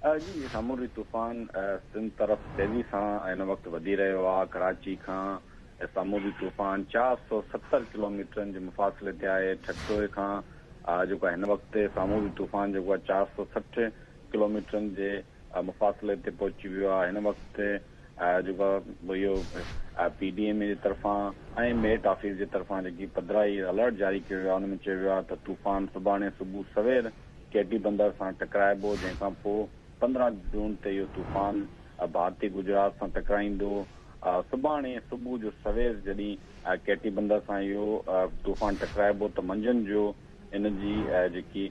جي سامونڊي طوفان سنڌ طرف تيزي سان هن وقت وڌي رهيو آهي. ڪراچي کان سامونڊي طوفان 470 ڪلوميٽرن جي مفاصلي تي آهي. ٺٽي کان جيڪو هن وقت سامونڊي طوفان جيڪو آهي 460 ڪلوميٽرن جي مفاصلي تي پهچي ويو آهي. هن وقت جيڪو اهو پي ڊي ايم اي جي طرفان ۽ ميٽ آفيس جي طرفان جيڪي پڌرائي الرٽ جاري ڪيو ويو آهي ان ۾ چيو ويو آهي ته طوفان سڀاڻي صبح سوير ڪيٽي بندر سان ٽڪرائبو، جنهن کان پوء 15 جون تي اهو طوفان ڀارتي گجرات سان ٽڪرائيندو. سڀاڻي صبح جو سوير جڏهن ڪيٽي بندر سان اهو طوفان ٽڪرائبو ته منجهند جو ان جي جيڪي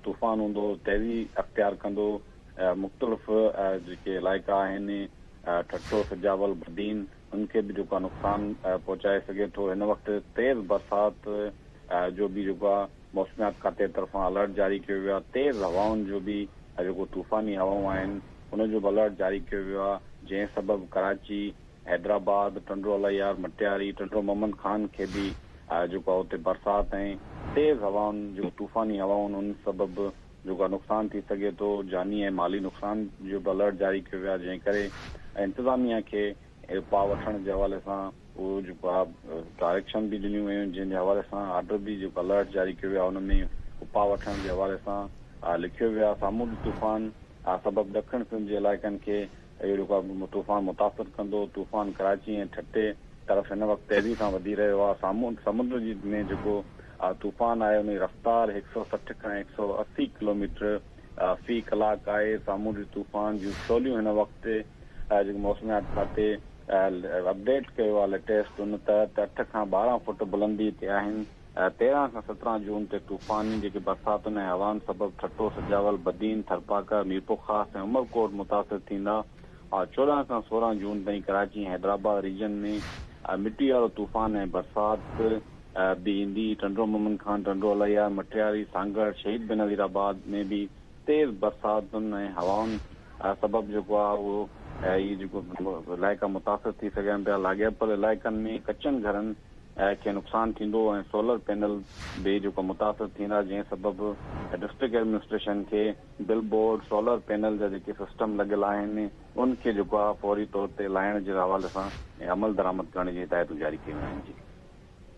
طوفان هوندو تيزي اختيار ڪندو. مختلف جيڪي علائقا آهن ٺٽو، سجاول، بدين ان کي به جيڪو آهي نقصان پهچائي سگهي ٿو. هن وقت تيز برسات جو به جيڪو آهي موسميات کاتي طرفان الرٽ جاري ڪيو ويو آهي، تيز هوائن جو به جيڪو طوفاني هوائون آهن ان جو به الرٽ جاري ڪيو ويو آهي، جنهن سبب ڪراچي، حيدرآباد، ٽنڊو الهيار، مٽياري، ٽنڊو محمد خان کي به جيڪو آهي اتي برسات ۽ تيز هوائن جيڪو طوفاني هوائون ان سبب جيڪو آهي نقصان ٿي سگهي ٿو، جاني ۽ مالي نقصان جو به الرٽ جاري ڪيو ويو آهي، جنهن ڪري انتظاميا کي اپاء وٺڻ جي حوالي سان اهو جيڪو آهي ڊائريڪشن به ڏنيون ويون آهن جنهن جي حوالي سان آرڊر به جيڪو الرٽ جاري ڪيو ويو آهي ان ۾ اپاء وٺڻ جي حوالي سان لکيو ويو آهي سامونڊي طوفان سبب ڏکڻ سنڌ جي علائقن کي اهو جيڪو آهي طوفان متاثر ڪندو طوفان ڪراچي ۽ ٺٽي طرف هن وقت تيزي سان وڌي رهيو آهي سامونڊ سمنڊ جي ۾ جيڪو طوفان آهي ان جي رفتار 160 کان 180 ڪلوميٽر في ڪلاڪ آهي سامونڊي طوفان جون ڇوليون هن وقت جيڪو موسميات کاتي اپڊيٽ ڪيو آهي ليٽيسٽ ان تحت 8 کان 12 فوٽ بلندي تي آهن. 13 کان 17 جون تي طوفاني جيڪي برساتن ۽ هوائن سبب ٺٽو، سجاول، بدين، ٿرپاڪر، ميرپورخاص ۽ عمرڪوٽ متاثر ٿيندا. 14 کان 16 جون تائين ڪراچي ۽ حيدرآباد ريجن ۾ مٽي وارو طوفان ۽ برسات به ايندي. ٽنڊو محمد خان، ٽنڊو الهيار، مٽياري، سانگهڙ، شهيد بينظير آباد ۾ به تيز برساتن ۽ هوائن سبب جيڪو آهي اهو هي جيڪو علائقا متاثر ٿي سگهن پيا، لاڳاپيل علائقن ۾ ڪچن گهرن کي نقصان ٿيندو ۽ سولر پينل به جيڪو متاثر ٿيندا جنهن سبب ڊسٽرڪٽ ايڊمنسٽريشن کي بل بورڊ، سولر پينل جا جيڪي سسٽم لڳل آهن ان کي جيڪو آهي فوري طور تي لاهڻ جي حوالي سان عمل درآمد ڪرڻ جي هدايتون جاري ڪيون آهن جي.